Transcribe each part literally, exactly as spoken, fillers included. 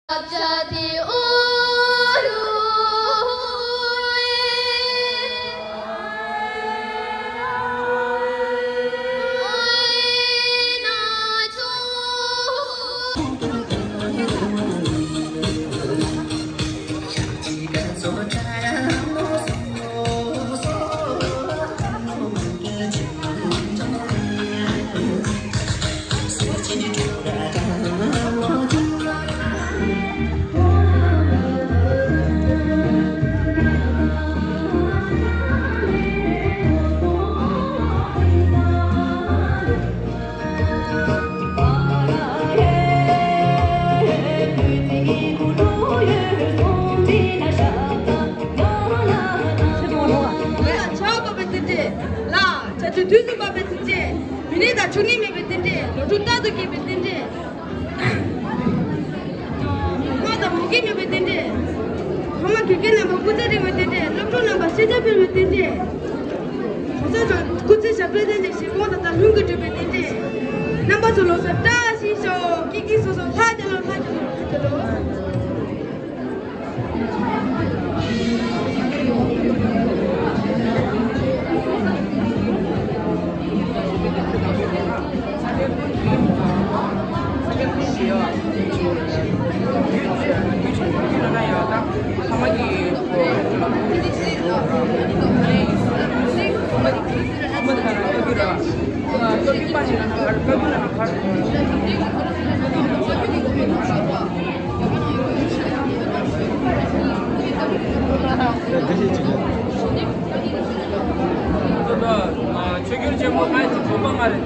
ལ་ཆར་པ་བབས་པའི་རྟེན་འབྲེལ། ལ་ཆར་ཆུ་དུས་སུ་བབས་པའི་རྟེན་འབྲེལ། མི་ནད་དང་ཆུ་ནད་མེད་པའི་རྟེན་འབྲེལ། ལོ་དྲུག་རྟག་ཏུ་སྐྱེས་པའི་རྟེན་འབྲེལ། དམག་དང་མུ་གེ་མེད་པའི་རྟེན་འབྲེལ། ཕ་མ་དགེ་རྒན་རྣམ་པ་སྐུ་ཚེ་རིང་བའི་རྟེན་འབྲེལ། སློབ་ཕྲུག་རྣམ་པ་ཤེས་བྱ་འཕེལ་བའི་རྟེན་འབྲེལ། གྲོང་གསེབ་ཀྱི་སྐུ་ཚེ་ཞབས་པད་བརྟན་ཅིང་། གཞིས་ཁོངས་དང་ལྷུན་གྱིས་གྲུབ་པའི་རྟེན་འབྲེལ། རྣམ་པ་ཚོ་ལོ་གསར་བཀྲ་ཤིས་ཤོག་སྐྱིད་སྐྱིད་སོ་སོ་ལྷ་རྒྱལ་ལོ། ལྷ་རྒྱལ་ལོ། ལྷ་རྒྱལ་ལོ། ཆོས་འཁོར་ཆེན་པོ་ལྔ་ཡི་དགོན་པ་ལྔ་རེད།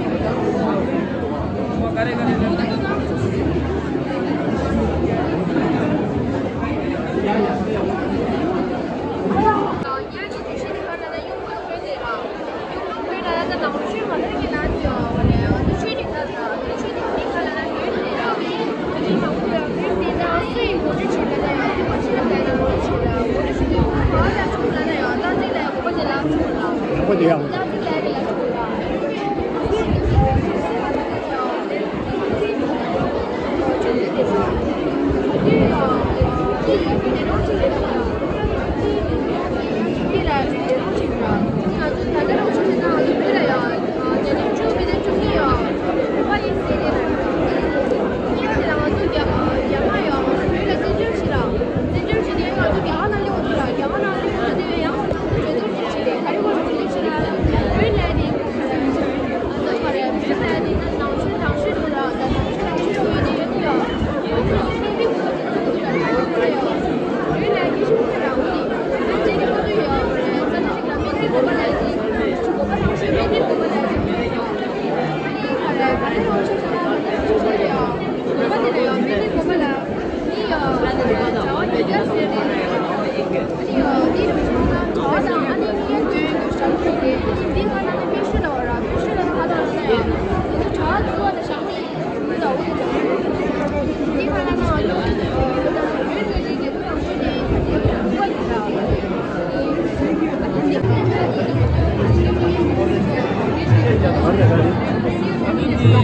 དགོན་པ་ག་རེ་ག་རེ་རེད།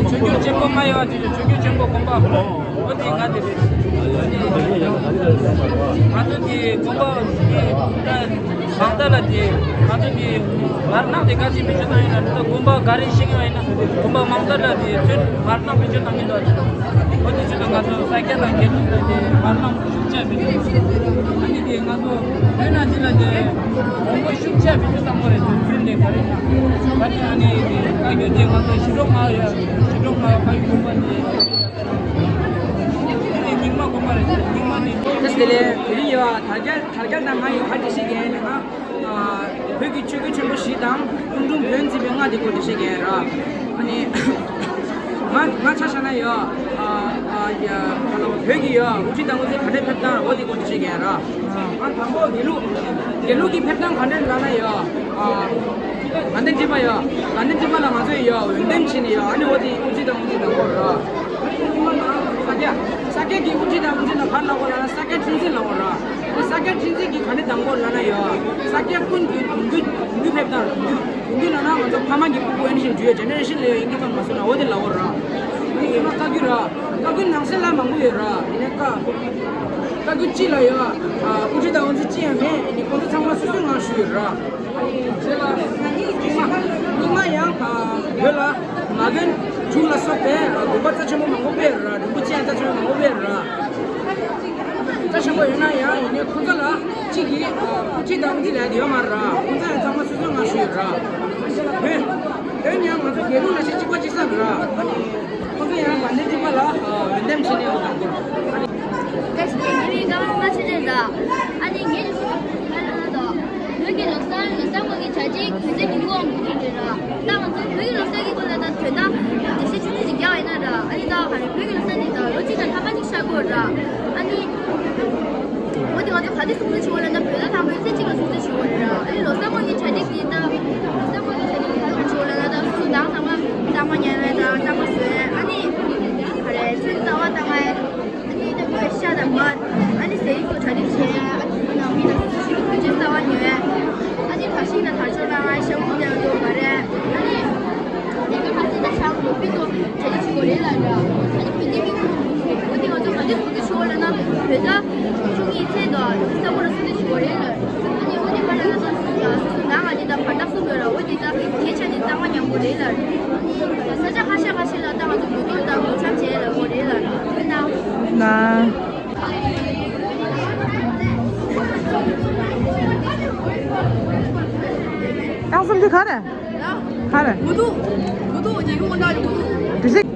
ཆོས་འཁོར་ཆེན་པོ་ལྔ་ཡོད་པ་དེ་ཆོས་འཁོར་ཆེན་པོ་དགོན་པ། ཨོ་དེ་ང་དེ་རེད། ང་ཚོ་དེ་དགོན་པ་དེ་གང་ལྟར་ལ་དེ་ང་ཚོ་དེ་བར་སྣང་དེ་ག་ཚོད་བེད་སྤྱོད་བཏང་ཡོད་ན། དེ་དགོན་པ་ག་རེ་ཤེས་ཀྱི་ཡོད་ན་དགོན་པ་མང་ལྟར་ལ་དེ་ཚོད་བར་སྣང་བེད་སྤྱོད་བཏང་གི་འདུག་ཨོ་དེ་ཆེད་དུ་ང་ཚོ་ས་སྐྱ་དང་དགེ་ལུགས་ལ་དེ་བར་སྣང་ཤུགས་ཆེ་བེད་སྤྱོད། ཨ་ནི་དེ་ང་ཚོ་བོད་ནང་དེ་ལ་དེ་དགོན་པ་ཤུགས་ཆེ་བེད་སྤྱོད་བཏང་གི་རེད། དེ་ཚུལ་དེ་ག་རེ་ཡིན་ན་ག་དེ་ཨ་ནི་དེ་བཀའ་བརྒྱུད་དེ་ང་ཚོ་ཞི་ཁྲོ་མངའ་ཡ་ཞི་ཁྲོ་མངའ་བ་བཀའ་བརྒྱུད་དགོན་པ་དེ། རྙིང་མ་དགོན་པ་རེད། རྙིང་མ་ནི། དེ་ལས་དེ་རིང་ཡོད་དར་རྒྱས་དར་རྒྱས་དང་ང་ཡི་ཁ་འདྲི་ཞིག་ཡིན་ན། བོད་ཀྱི་ཆོས་སྐུ་ཆེན་པོ་བཞི་དང་གླིང་སྒྲུང་བོན་འཛིན་པའི་ལྔ་དེ་སྐོར་འདྲི་ཞིག་ཡིན་ར། ཨ་ནི་ང་ང་ཆ་བཞག་ན་ཡོད། བོད་ཀྱི་ཡོད་དབུ་ཁྲིད་དང་དབུ་འཛིན་ག་འདྲས་ཕེབས་སྟངས་འོ་དེ་སྐོར་འདྲི་ཞིག་ཡིན་ར། ཨ་དང་པོ་དགེ་ལུགས་དགེ་ལུགས་ཀྱི་ཕེབས་སྟངས་ག་འདྲས་ལབ་ན་ཡོད། དགའ་ལྡན་ཁྲི་པ་ཡོད། དགའ་ལྡན་ཁྲི་པ་ལ་ང་ཚོས་ཡོད་འོས་འདེམས་བྱས་ནས་ཡོད། ཨ་ནི་འོ་དེ་དབུ་ཁྲིད་དང་དབུ་འཛིན་དང་པོ་ར། ས་སྐྱ། ས་སྐྱ་གི་དབུ་ཁྲིད་དང་དབུ་འཛིན་ལ་ག་རེ་ལབ་དགོས་ལབ་ན་ས་སྐྱ་ཁྲི་འཛིན་ལབ་དགོས་ར། ས་སྐྱ་ཁྲི་འཛིན་གྱི་ག་འདྲས་དང་པོ་ལབ་ན་ཡོད། ས་སྐྱ་ཀུན་གྱི་གདུང་རྒྱུད་གདུང་རྒྱུད་ཕེབས་སྟངས། གདུང་རྒྱུད་ལབ་ན་ང་ཚོ་ཕ་མ་གི་སྤུ་གུ་ཨེ་ནི་ཤིན་འཇུ་ཡ་ཇེ་ནེ་རེ་ཤན་ལས་ཡོད་ཡིན་གྱི་ཙམ་མ་སོང་ན་འོ་དེ་ལབ་དགོས་ར། ཨ་ནི་ཡིན་ན་བཀའ་བརྒྱུད། ར། བཀའ་བཀོད་ནང་གསེས་ལ་མང་པོ་ཡོད་ར། ཡིན་ནའི་བཀའ་བཀའ་བཀོད་གཅིག་ལ་ཡོད། ཨ་དབུ་ཁྲིད་དང་དབུ་འཛིན་གཅིག་ཡང་མེད། ཡིན་ནའི་ཁོང་ཚོ་ཚང་མ་སོ་སོའི་ངང་ཞུས་ཡོད་ར། དེ་ལ་རྙིང་མ་རྙིང་མ་ཡང་ཨ་བོད་ལ་མ་དགོན་དྲུག་ལ་སོགས་པའི་ཨ་དགོན་པ་རྩ་ཆེན་པོ་མང་པོ་སྤེལ་ཡོད་ར། རིན་པོ་ཆེ་ཡང་རྩ་ཆེན་པོ་མང་པོ་སྤེལ་ཡོད་ར། རྩ་ཆེན་པོ་ཡོད་ན་ཡང་ཡིན་ནའི་ཁོང་ཚོ་ལ་གཅིག་གིས་ཨ་དབུ་ཁྲིད་དང་དབུ་འཛིན་ལབ་ཡ་དེ་ཡོད་མ་རེད་ར། ཁོང་ཚོ་ཡང་ཚང་མ་སོ་སོའི་ངང་ཞུས་ཡོད་ར། འོན་འོན་ཀྱང་ང་ཚོ་རྒྱལ་ཁབ་ལ་ཤེས་གཅིག་པ་གཅིག་རྐྱང་རེད་ར། ཁོང་ཚོ་ཡང་དགའ་ལྡན་ཁྲི་པ་ལ་ཨ་འོས་འདེམས་བྱས་ནས་འོ་དང་པོ། བཀྲ་ཤིས་བདེ་ལེགས། ངའི་མིང་ཀརྨ་ཆོས་སྒྲོན་ལགས། ཨ་ནི་ངའི་ལས་འགུལ་ཁ་ལ་ན་དང་། བོད་ཀྱི་ལོ་གསར་ལོ་གསར་སྔོན་གྱི་གྲ་སྒྲིག་དུས་ཚོད་ཉིན་གུང་མུ་མཐུད་རེད་ར། ད་ང་ཚོ་བོད་ཀྱི་ལོ་གསར་གྱི་སྐོར་ལ་ད་དོན་དག་འགྲེལ་བཤད་ཆུང་ཆུང་ཞིག་རྒྱག་པ་ཡིན་ན་ར། ཨ་ནི་ད་ག་རེ་བོད་ཀྱི་ལོ་གསར་འདི་ད་ལོ་གཅིག་དང་ཐ་མ་གཅིག་ཤར་གྱི་ཡོད་ར། ཨ་ནི། འོ་དེ་ང་ཚོ་ག་དུས་སྲུང་བརྩི་ཞུ་བ་ལབ་ན་བོད་ཟླ་དང་པོའི་ཚེས་གཅིག་ལ་སྲུང་བརྩི་ཞུ་བ་རེད་ར། ཨ་ནི་ལོ་གསར་སྔོན་གྱི་གྲ་སྒྲིག་འདི་ད་ལོ་གསར་སྔོན་གྱི་གྲ་སྒྲིག་འདི་ག་རེ་ཞུ་བ་ལབ་ན་ད་སོ་སོ་ནང་ཚང་མ་གཙང་མ་ཉར་བ་དང་གཙང་མ་བཟོས། ཨ་ནི་ག་རེ་ཚོད་རྩ་བ་བཏང་བ། ཨ་ནི་ད་མོས་ཤ་དང་མར། ཨ་ནི་ཟས་རིགས་ཚོ་གྲ་སྒྲིག་བྱས། ཨ་ནི་ནང་མི་དང་སོ་སོ་ཞིག་གི་གོས་ཆེན་གསར་པ་ཉོས། ཨ་ནི་དར་ཤིང་དང་དར་ལྕོག་བླངས། ཨ་ནི་ཤ་ཁུ་དེ་ཡང་ཡོད་མ་རེད། ཨ་ནི་དེ་ག་ཁ་སེ་ད་ཤ་ཁུ་པི་ཚོ་གྲ་སྒྲིག་བྱེད་དགོས་རེད་ལབ་ར། ཨ་ནི་བོད་ནས་མི་ཁུ་ཁུ་ཁུ་ཁུ་དེ་ང་ཚོ་ག་དུས་སྲུང་བརྩི་ཞུ་བ་ལབ་ན་བོད་ཟླ་བཅུ་གཉིས་ཚེས་དང་ས་གོ་ལ་སྲུང་བརྩི་ཞུ་བ་རེད་ལབ། ཨ་ནི་འོ་དེ་ག་ལ་ང་ཚོ་སོ་སོ་ནང་ང་དེ་ད་བར་ཐག་གསུམ་ཡོད་ར། འོ་དེ་ད་གལ་ཆེ་ནི་གཙང་མ་ཉམས་པོ་རེད་ལབ། ས་ཆ་ཁ་ཤས་ཁ་ཤས་ལ་ད་ང་ཚོ་འགྲོ་སྟངས་དང་སྒོ་འགྲམ་བྱས་ལ་འོ་རེད་ལབ། ན། ཡང་སེམས་འདི་ག་རེ། ག་རེ། མུ་ཏུ། མུ་ཏུ་ཉི་གུ་འོ་འདྲ་གི་མུ་ཏུ། དེ་ཞིག་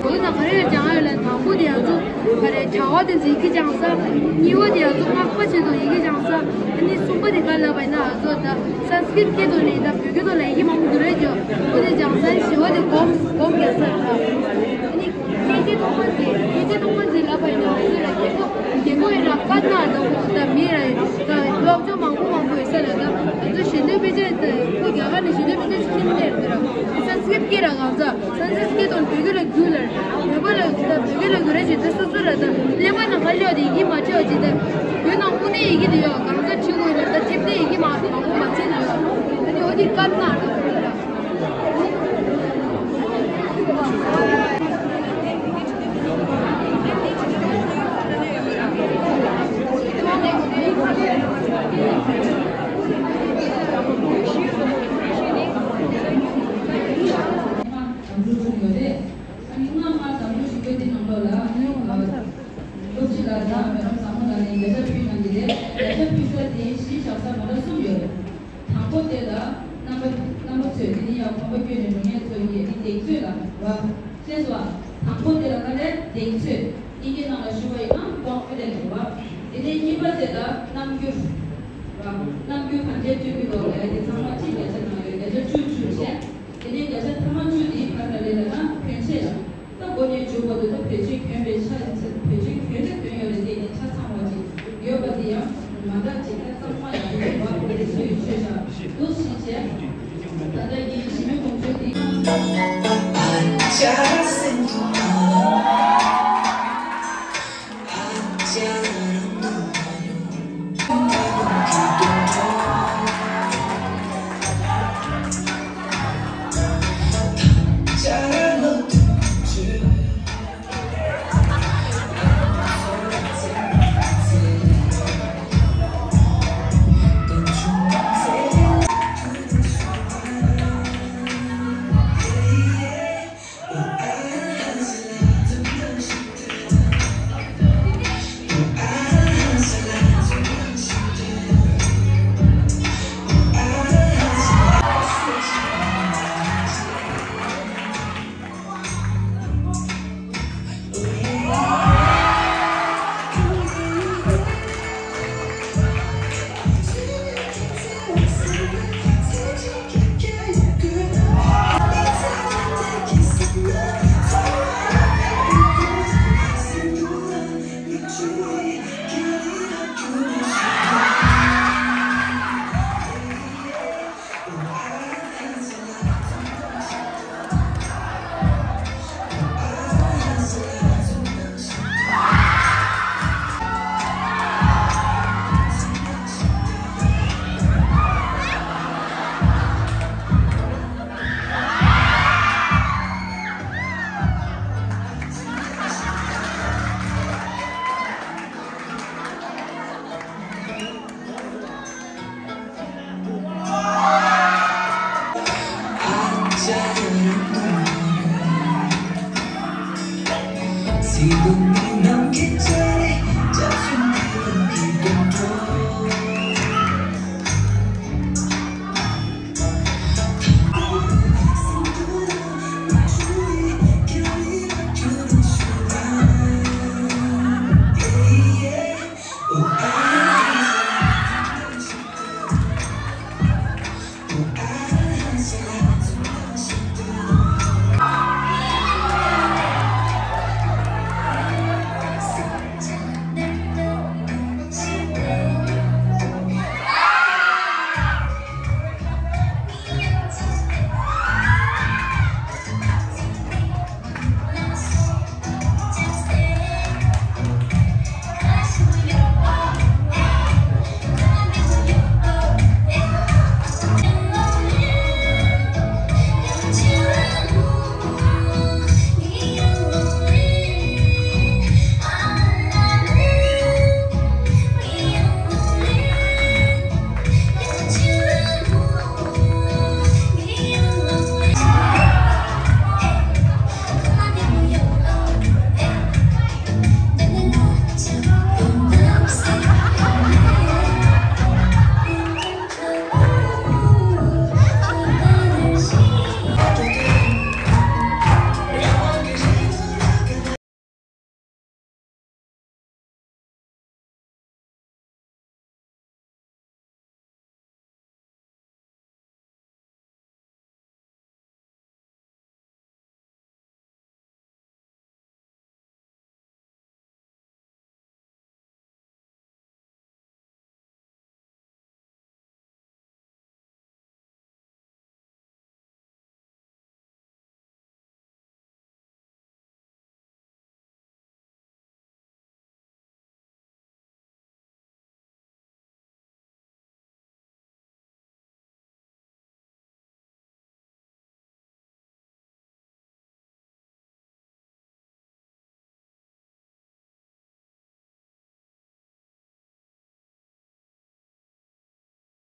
འོ་ན་ག་རེ་ལ་སྦྱང་ཡོད་ལ། དང་པོ་དེ་ང་ཚོ་ག་རེ་གྲྭ་པ་དེ་ཚོ་ཡི་གེ་སྦྱང་ས། གཉིས་པ་དེ་ང་ཚོ་སྔགས་པ་ཆེད་དུ་ཡི་གེ་སྦྱང་ས། ཨ་ནི་གསུམ་པ་དེ་ག་ལབ་པ་ཡིན་ན་ང་ཚོ་ད་སན་སི་ཀྲིད་སྐད་དུ་ནས་ད་བོད་སྐད་དུ་ལ་ཡི་གེ་མང་པོ་འགྱུར་ཡོད་ཀྱང་། འོ་དེ་སྦྱང་ས། བཞི་པ་དེ་སྒོམ་སྒོམ་རྒྱག་ས་རེད། ཨ་ནི་བསྙེན་བྱེད་ཐོག་མ་འཛིན། བསྙེན་བྱེད་ཐོག་མ་འཛིན་ལབ་པ་ཡིན་ན་ང་ཚོ་ལ་རྒྱལ་པོ་རྒྱལ་པོ་ཡིན་ན་བཀའ་གནང་དང་། ད་མི་ར་ད་སློབ་སྦྱོང་མང་པོ་མང་པོ་ཡོད་ས་ལ། ད་ང་ཚོ་གཞོན་ནུའི་དཔེ་ཆ་ད་ཁོ་རྒྱ་གར་ནས་གཞོན་ནུའི་དཔེ་ཆ་ཞིག་ཁྱེར་ནས་རེད་ར། སན་སི་ཀྲིད་སྐད་ར་གང་ཚ། སན་སི་ཀྲིད་སྐད་དང་བོད་སྐད་ལ་བསྒྱུར་ལ། བོད་པ་ལ་ད་བོད་སྐད་ལ་བསྒྱུར་ར་བྱེད། ད་སོ་སོ་ལ་ད་ཀླད་པ་ནང་ཁ་ལ་ཡོད་དེ་ཡི་གེ་མ་བྲལ་བ་བྱེད། ད་བོད་ནང་དངོས་གནས་ཡི་གེ་དེ་ཡོད་གང་ཚ་བྲིས་དགོས་ལ། ད་དེབ་ནས་ཡི་གེ་མ་མང་པོ་མ་བྲིས་ན་ཡོད། ད་དེ་འོ་དེ་བཀའ་གནང་ར། དམ་ཚིག་བྱུང་ཡོད་རེད། ཨ་ནི་སྔ་མ་དམ་ཚིག་ཞུ་སྐབས་འདི་ནང་ལོགས་ལ་ཨ་ནི་སློབ་སྤྱི་ལགས་དང་མེ་རམ་བཟང་མོ་ལགས་ནས་བརྒྱ་ཆ་ཕུལ་གནང་གི་རེད། བརྒྱ་ཆ་ཕུལ་ས་དེ་གཞི་བཞག་ས་མ་ལ་གསུམ་ཡོད་རེད། དང་པོ་དེ་ལ་རྣམ་པ་རྣམ་པ་ཚོས་དེ་ནི་ཡང་གོམ་པ་བསྐྱོད་ནས་འགྲོ་མཁན་ཚོ་ཡི་གེ་གདེང་ཚོད་ལ་ར། ཤེས་སོང་ཨ། དང་པོ་དེ་ལ་ག་རེ་གདེང་ཚོད། དབྱིན་སྐད་ནང་ལ་ཞུ་བ་ཡིན་ན་ཀོན་ཕི་ཌེན་སི་རེད་བ། དེ་ནས་གཉིས་པ་དེ་ལ་རྣམ་འགྱུར་ར། རྣམ་འགྱུར་གང་འདྲའི་སྟོན་གྱི་འདུག་ལབ་ཡ་དེ་ཚང་མ་གཅིག་བརྒྱ་ཆ་ནང་ཡོད། བརྒྱ་ཆ་བཅུ་བཅུ་བྱས། དེ་ནས་བརྒྱ་ཆ་ཐ་མ་བཅུ་དེ་ག་རེ་རེད་ལབ་ན་གྱོན་ཆས་ར། ད་མགོ་ནས་མཇུག་བར་དུ་ད་བོད་ཆས་གྱོན་པའི་ཆ་ཡིན་ཚེ་བོད་ཆས་གྱོན་ད་གྱོན་ཡོད་རེད། དེ་ནས་ཆ་ཚང་བ་ཅིག་ཡོད་པ་དེ་ཡང་མ་འདྲ་ཅིག་ད་གཙང་མ་ཡག་པོ་ཡོད་པ་དེ་ཚོ་ཡི་ཆོས་བཞག་འདུག་ཕྱིན་ཆད། ད་ལྟ་ཡི་ཞི་མོལ་དགོངས་ཚུལ་འདི།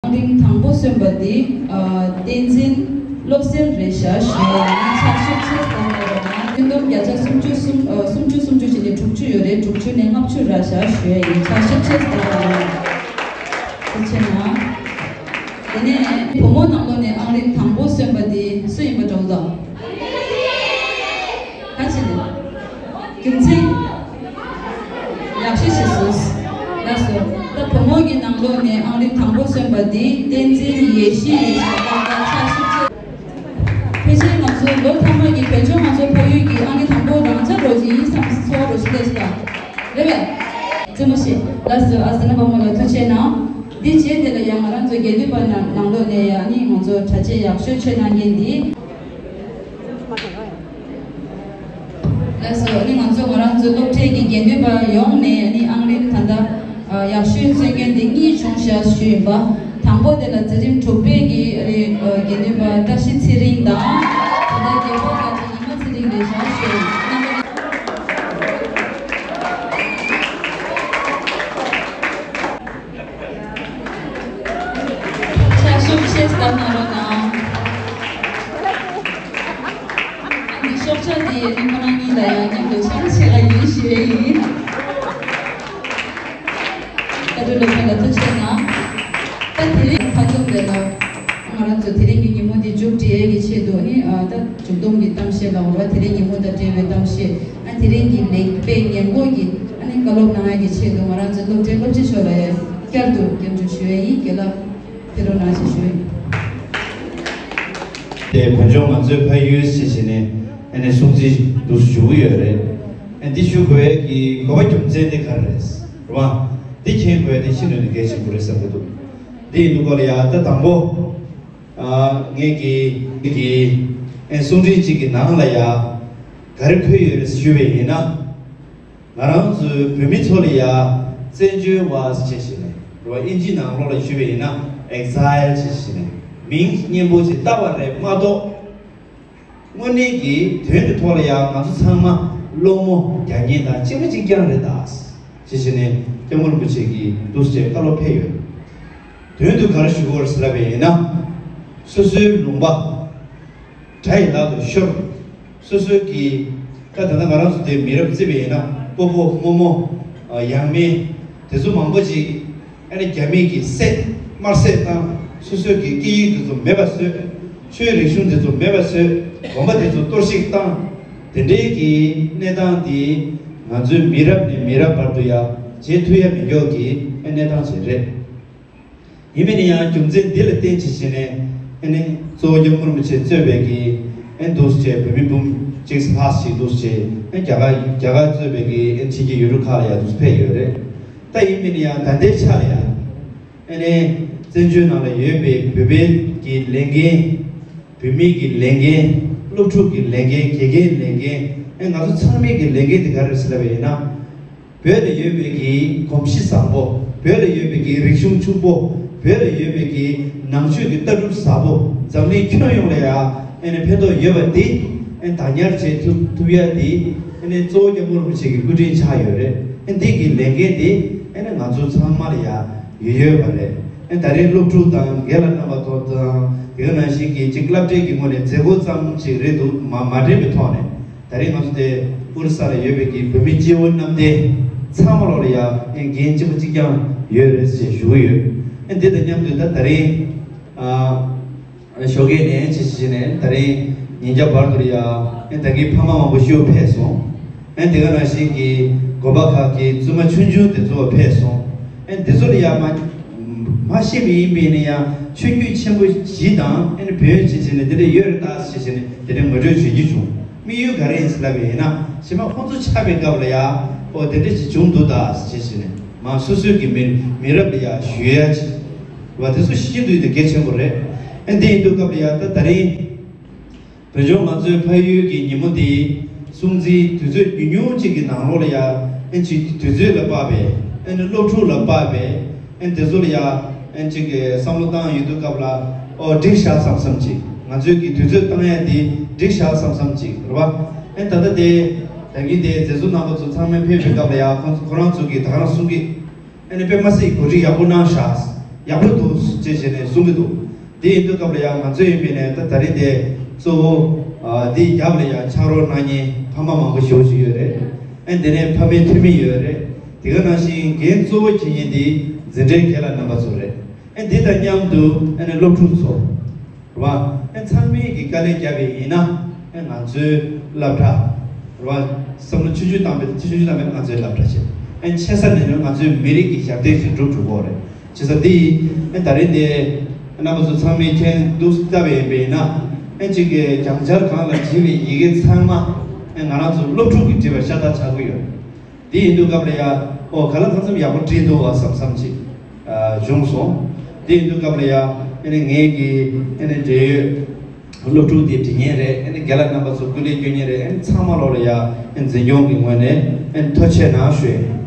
ཨང་རིམ་དང་པོ་སོན་པ་འདི་ཨ་བསྟན་འཛིན་བློ་གསལ་རེད་ཤག་ཞུ་ཡ་ཡིན། ཕྱག་ཤུགས་ཆེ་གནང་རོགས་གནང་། སྤྱི་འདོམས་བརྒྱ་ཆ་སུམ་ཅུ་སུམ་ཨ་སུམ་ཅུ་སུམ་ཅུ་བྱས་ནས་དྲུག་ཅུ་ཡོད་རེད། དྲུག་ཅུ་ནས་ལྔ་བཅུ་རག་ཤག་ཞུ་ཡ་ཡིན། ཕྱག་ཤུགས་ཆེ་གནང་རོགས་གནང་། ཐུགས་རྗེ་གནང་། དེ་ནས་བུ་མོ་ནང་ལོགས་ནས་ཨང་རིམ་དང་པོ་སོན་པ་འདི་སུ་ཡིན་པ་འདྲ་བོ་འདུག་ག་ཅི་རེད། རྒྱུ་མཚན། ཡག་ཤོས་བྱས་སོང་། ལགས་སོ། ད་བུ་མོ་གི་ནང་ལོགས་ནས་ཨང་རིམ་དང་པོ་སོན་པ་འདི་བསྟན་འཛིན་ཡེ་ཤེས་ཡིན་ཞེས་བཀའ་ལྟར་ཕྱག་ཤུགས་ཆེ། ཕལ་ཆེར་ང་ཚོ་ལོ་མཐའ་མ་གི་བོད་ལྗོངས་ང་ཚོ་ཕ་ཡུལ་གྱི་ཨང་རིམ་དང་པོ་རང་འཇགས་རོགས་ཀྱི་ཡིན་བསམ་ཚོར་རོགས་ཞིག་སླེབས་སོང་། རེད་པས། རྩེད་མོ་ཞིག་ལགས་སོ། ཨ་ཟེར་ན་བུ་མོ་ལ་ཐུགས་རྗེ་གནང་། འདི་རྗེས་དེ་ལ་ཡང་ང་རང་ཚོ་དགེ་འདུན་པ་ནང་ནང་ལོགས་ནས་ཡང་ནི་ང་ཚོ་གྲྭ་ཆས་ཡག་ཤོས་མཆོད་གནང་མཁན་འདི། ལགས་སོ། ཨ་ནི་ང་ཚོ་ང་རང་ཚོའི་སློབ་གྲྭའི་གི་དགེ་འདུན་པ་ཡོངས་ནས་ཨ་ནི་ཨང་རིམ་ད་ལྟ་ཨ་ཡག་ཤོས་རྩེད་མཁན་དེ་གཉིས་བྱུང་ཤག་ཞུས་ཡིན་པ། དང་པོ་དེ་ལ་འཛིན་རིམ་དྲུག་པའི་གི་ཨ་ནི་ཨ་དགེ་འདུན་པ་བཀྲ་ཤིས་ཚེ་རིང་དང་། ད་ལྟ་རྒྱལ་པོ་དགའ་ཚལ་ཉི་མ་ཚེ་རིང་རེད་ཤག་ཞུས་ཡིན། ཕྱག་ཤུགས་ཆེ་ཙམ་གནང་རོགས་གནང་། ཨ་ནི་ཤོག་བྱང་འདི་ཨ་ནི་ཁོ་རང་གཉིས་ལ་ཡང་མཉམ་དུ་ཕྱག་ཕྱི་ལ་ཡིན་ཞུ་ཡས་ཡིན། བཀའ་དྲིན་སློབ་དཔོན་ལ་ཐུགས་རྗེ་གནང་། ད་དེ་རིང་ཕ་ཚོགས་དེ་ལ་ང་རང་ཚོ་དེ་རིང་གི་ཉིན་མོ་འདི་མཇུག་སྒྲིལ་ཡས་ཀྱི་ཆེད་དུ་ཨ་ནི་ཨ་ད་མཇུག་སྡོམ་གྱི་གཏམ་བཤད་ལ་འོ་ར་དེ་རིང་ཉིན་མོ་དང་འབྲེལ་བའི་གཏམ་བཤད། ཨ་དེ་རིང་གི་ལེགས་སྤེལ་ཉེར་དགུ་གི་ཨ་ནི་བཀའ་སློབ་གནང་ཡ་གི་ཆེད་དུ་ང་རང་ཚོའི་སློབ་གྲྭའི་སློབ་སྤྱི་མཆོག་ལ་ཡ་བསྐྱར་དུ་སྐྱབས་འཇུག་ཞུ་ཡ་ཡིན། རྒན་ལགས་ཕེབས་རོགས་གནང་ཞེས་ཞུ་ཡ་ཡིན། དེ་བོད་ལྗོངས་ང་ཚོའི་ཕ་ཡུལ་ཞེས་བྱས་ནས་ཨ་ནི་སྲུང་བརྩི་འདུག་ཞུ་གི་ཡོད་རེད། ཨ་འདི་ཞུ་དགོས་ཡ་གི་དགོས་པ་རྒྱུ་མཚན་དེ་ག་རེ་རེད་རེད་བ། འདི་མཁྱེན་དགོས་ཡ་དེ་ཤིན་ཏུ་ནས་གལ་ཆེན་པོ་རེད་བསམ་གྱི་འདུག་འདི་ཡིན་དུས་སྐོར་ལ་ཡ་ད་དང་པོ། ཨ་ངེད་ཀྱི་ཀྱི་ཨེ་གསུང་འཕྲིན་གཅིག་གི་ནང་ལ་ཡ་ག་རེ་འཁོད་ཡོད་རེད་ཞུས་པ་ཡིན་ན། ང་རང་ཚོའི་བོད་མི་ཚོ་ལ་ཡ་བཙན་བྱོལ་བ་ཞེས་བྱས་ནས་རེད་བ། ཨིན་ཇི་ནང་ལོགས་ལ་ཞུས་པ་ཡིན་ན་ཨེག་སའིལ་ཞེས་བྱས་ནས་མིང་སྙན་པོ་ཅིག་བཏགས་པ་རེད་མ་གཏོགས། དངོས་གནས་ཀྱི་དོན་གྱི་ཐོག་ལ་ཡང་ང་ཚོ་ཚང་མ་སློང་མོ་རྒྱག་མཁན་དང་གཅིག་པ་གཅིག་རྐྱང་རེད་ད། ཞེས་བྱས་ནས་སྐྱབས་མགོན་རིན་པོ་ཆེ་གིས་འདུག་སེ་བཀའ་སློབ་ཕེབས་ཡོད། དོན་དུ་ག་རེ་ཞུ་དགོས་རེད་ཟེར་ལབ་པ་ཡིན་ན། སོ་སོའི་ལུང་པ་དགྲ་ཡི་ལག་ཏུ་ཤོར། སོ་སོའི་གི་ ད་ད་ལྟ་ང་རང་ཚོ་དེ་མི་རབས་བརྩིས་པ་ཡིན་ན་སྤོ་བོ་རྨོ་མོ་ཨ་ཡང་མིན་དེ་ཚོ་མང་པོ་ཅིག་ཨ་ནི་རྒྱ་མི་གི་བསད་དམར་བསད་བཏང་། སོ་སོ་གི་སྐད་ཡིག་དེ་ཚོ་མེད་པ་བཟོས། ཆོས་རིག་གཞུང་དེ་ཚོ་མེད་པ་བཟོས། དགོན་པ་དེ་ཚོ་གཏོར་བཤིག་བཏང་། དེ་འདྲའི་གི་གནས་སྟངས་དེ་ང་ཚོའི་མི་རབས་ནས་མི་རབས་བར་དུ་ཡ་བརྗེད་ཐུབ་ཡ་མི་འགྱོ་གི་གནས་སྟངས་ཅིག་རེད། ཡིན་མིན་ནི་ཡང་རྒྱུ་མཚན་འདི་ལ་བརྟེན་བྱས་བྱས་ནས་ཨ་ནི་གཙོ་བོ་སྐྱབས་མགོན་རིན་པོ་ཆེ་གཙོས་པའི་གི་ཨ་ནི་འདུག་སེ་བོད་མི་འབུམ་གཅིག་ལྷག་ཅིག་འདུག་སེ་ཨ་ནི་རྒྱ་གར་རྒྱ་གར་གཙོས་པའི་གི་ཨ་ནི་ཕྱི་རྒྱལ་ཡུལ་གྲུ་ཁག་ལ་ཡང་འདུག་སེ་ཕེབས་ཡོད་རེད། ད་ཡིན་མིན་ནི་ཡང་ད་ལྟའི་ཆ་ལ་ཡང་ཨ་ནི་བཙན་བྱོལ་ནང་ལ་ཡོད་པའི་བོད་པའི་གི་ལས་འགན། བོད་མིའི་གི་ལས་འགན། སློབ་ཕྲུག་གི་ལས་འགན། དགེ་རྒན་ལས་འགན། ཨ་ནི་ང་ཚོ་ཚང་མའི་གི་ལས་འགན་དེ་ག་རེ་རེད་ཟེར་ལབ་པ་ཡིན་ན། བོད་ལ་ཡོད་པའི་གི་གོམས་གཤིས་བཟང་པོ། བོད་ལ་ཡོད་པའི་གི་རིག་གཞུང་ཕྱུག་པོ། བོད་ལ་ཡོད་པའི་གི་ནང་ཆོས་ཀྱི་ལྟ་གྲུབ་ཟབ་པོ། འཛམ་གླིང་ཁྱོན་ཡོངས་ལ་ཡང་ཨ་ནི་ཕན་ཐོགས་ཡོད་པ་དེ་ཨ་ནི་བདག་ཉར་བྱེད་ཐུབ་ཐུབ་ཡ་དེ་ཨ་ནི་གཙོ་བོ་སྐྱབས་མགོན་རིན་པོ་ཆེ་གི་སྐུ་དྲིན་ཆགས་ཡོད་རེད། ཨ་ནི་འདི་གི་ལས་འགན་དེ་ཨ་ནི་ང་ཚོ་ཚང་མ་ལ་ཡང་ཡོད་ཡོད་པ་རེད། ཨ་ནི་ད་རེས་སློབ་ཕྲུག་དང་རྒན་ལགས་རྣམ་པ་ཚོ་དང་དེ་ག་ནང་བཞིན་གྱི་ཅིག་སློབ་གྲྭའི་གི་ངོས་ནས་མཛད་སྒོ་ཙམ་ཞིག་རེད་འདུག་མ་མ་འདྲེས་པའི་ཐོག་ནས། ད་རེས་ང་ཚོ་དེ་ཨོ་རི་ས་ལ་ཡོད་པའི་གི་བོད་མི་སྐྱེ་བོ་གནམ་བསྟན་ཚང་མ་ལོག་ལ་ཡ་ཨེ་འགན་གཅིག་པ་གཅིག་རྐྱང་ཡོད་རེད་ཅེས་ཞུ་གི་ཡོད། ཨེ་འདི་དང་མཉམ་དུ་ད་ད་རེས་ཨ་ཞོགས་ཀས་ནས་ཅི་ཞིག་ནས་ད་རེས་ཉིན་རྒྱབ་བར་དུ་ལ་ཡ་ཨེ་ད་གིན་ཕ་མ་མང་པོ་ཞིག་ཕེབས་སོང་། ཨེ་དེ་ག་ནང་བཞིན་གྱི་དགོན་པ་ཁག་གི་བཙུན་མ་ཆུང་ཆུང་དེ་ཚོ་ཕེབས་སོང་། ཨེ་དེ་ཚོ་ལ་ཡ་མ་མ་ཤེས་མི་ཡིན་པས་ནི་ཡང་ཆོས་བརྒྱུད་ཆེན་པོ་བཞི་དང་ཨེ་ནི་བོད་ཡོད་ཅེས་བྱས་ནས་དེ་འདྲ་ཡོད་རེད་ད་ཅེས་བྱས་ནས་དེ་འདྲ་ངོ་སྤྲོད་བྱེད་རྒྱུ་བྱུང་། དམིགས་ཡུལ་ག་རེ་ཡིན་ཟེར་ལབ་པ་ཡིན་ན། ཕྱི་མ་ཁོང་ཚོ་ཆགས་པའི་སྐབས་ལ་ཡ་ཨོ་དེ་འདྲ་ཞིག་བྱུང་འདུག་ད་ཅེས་བྱས་ནས་མ་སོ་སོའི་གི་མི་མི་རབས་ལ་ཡ་ཞུ་ཡ་ཅིག་བ་དེ་ཚོ་ཤེས་ཀྱི་འདུག་དེ་གལ་ཆེན་པོ་རེད། ཨེ་འདི་ཡིན་དུས་སྐབས་ལ་ཡ་ད་ད་རིང་བོད་ལྗོངས་ང་ཚོའི་ཕ་ཡུལ་གྱི་ཉིན་མོ་འདི་སྲུང་བརྩིའི་དུས་ཚོད་ཉུང་ཉུང་ཅིག་གི་ནང་ལོགས་ལ་ཡ་ཨེ་ཅིག་དུས་ཚོད་ལ་དཔག་པའི་ཨེ་ནི་སློབ་ཕྲུག་ལ་དཔག་པའི་ཨེ་དེ་ཚོ་ལ་ཡ་ཨེ་ཅིག་གི་བསམ་བློ་བཏང་ཡོད་དུས་སྐབས་ལ་ཨོ་འགྲིག་ཤག་བསམ་བསམ་ཅིག་ང་ཚོས་ཀྱི་དུས་ཚོད་བཏང་ཡ་དེ་འགྲིག་ཤག་བསམ་བསམ་ཅིག་རེད་བ། ཨེ་ད་ལྟ་དེ་ད་གིན་དེ་མཛད་གཙོ་རྣམ་པ་ཚོ་ཚང་མས་ཕེབས་པའི་སྐབས་ལ་ཡ་ཁོང་ཚོ་ཁོ་རང་ཚོ་གི་ད་ག་རང་གསུང་གི་ཨ་ནི་དཔེ་མ་སྲིད་གོ་སྒྲིག་ཡག་པོ་གནང་ཤག་ཡག་པོ་འདུག་ཅེས་བྱས་ནས་གསུང་གི་འདུག་དེ་ཡིན་དུས་སྐབས་ལ་ཡང་ང་ཚོ་ཡིན་པས་ནས་ད་ད་རེས་དེ་གཙོ་བོ་ཨ་འདི་རྒྱབ་ལ་ཡང་ཕྱག་རོགས་གནང་མཁན་ཕ་མ་མང་པོ་ཞེ་པོ་ཅིག་ཡོད་རེད། ཨ་འདི་ནས་ཕ་མའི་འཐུས་མི་ཡོད་རེད། དེ་ག་ནང་བཞིན་འགན་གཙོ་བོ་འཁྱེར་མཁན་དེ་འཛིན་གྲྭའི་རྒན་ལགས་རྣམ་པ་ཚོ་རེད། ཨ་འདི་དང་མཉམ་དུ་ཨ་ནི་སློབ་ཕྲུག་ཚོ། རེད་བ། ཨེ་ཚང་མས་ཀྱི་དཀའ་ལས་བརྒྱབ་པ་ཡིན་ན་ཨེ་ང་ཚོའི་སློབ་གྲྭ། རེད་བ། བསམ་བློ་ཆུང་ཆུང་བཏང་པའི་ཆུང་ཆུང་བཏང་པའི་ང་ཚོའི་སློབ་གྲྭ་ཞིག་ཨེ་ཆེ་ས་ནས་ནི་ང་ཚོའི་མི་རིགས་ཀྱི་ཞབས་འདེགས་ཤིག་སྒྲུབ་ཐུབ་ཀྱི་ཡོད་རེད། བྱས་ཙང་འདི་ཨེ་ད་རེས་འདི་ཨེ་རྣམ་པ་ཚོ་ཚང་མས་མཁྱེན་འདུག་ལྟ་བ་ཡིན་པ་ཡིན་ན་ཨེ་གཅིག་གི་གྱང་འཆར་སྒང་ལ་བྲིས་པའི་ཡི་གེ་ཚང་མ་ཨེ་ང་རང་ཚོ་སློབ་ཕྲུག་གིས་བྲིས་པ་ཤ་སྟག་ཆགས་ཀྱི་ཡོད། དེ་ཡིན་དུས་སྐབས་ལ་ཡ་ཨོ་ག་ལ་གང་འཚམ་ཡག་པོ་བྲིས་འདུག་བ་བསམ་བསམ་ཅིག་ཨ་བྱུང་སོང་། དེ་ཡིན་དུས་སྐབས་ལ་ཡ་ཨ་ནི་ངས་ཀྱི་ཨ་ནི་འབྲེལ་ཡོད་སློབ་ཕྲུག་དེ་འབྲི་མཁན་རེད། ཨ་ནི་རྒན་ལགས་རྣམ་པ་ཚོ་སྐུ་ལས་སྐྱོན་མཁན་རེད། ཨ་ནི་ཚང་མ་ལོག་ལ་ཡ་ཨ་ནི་འཛིན་སྐྱོང་གི་ངོས་ནས་ཨ་ནི་ཐུགས་རྗེ་གནང་ཞུ་ཡ་ཡིན།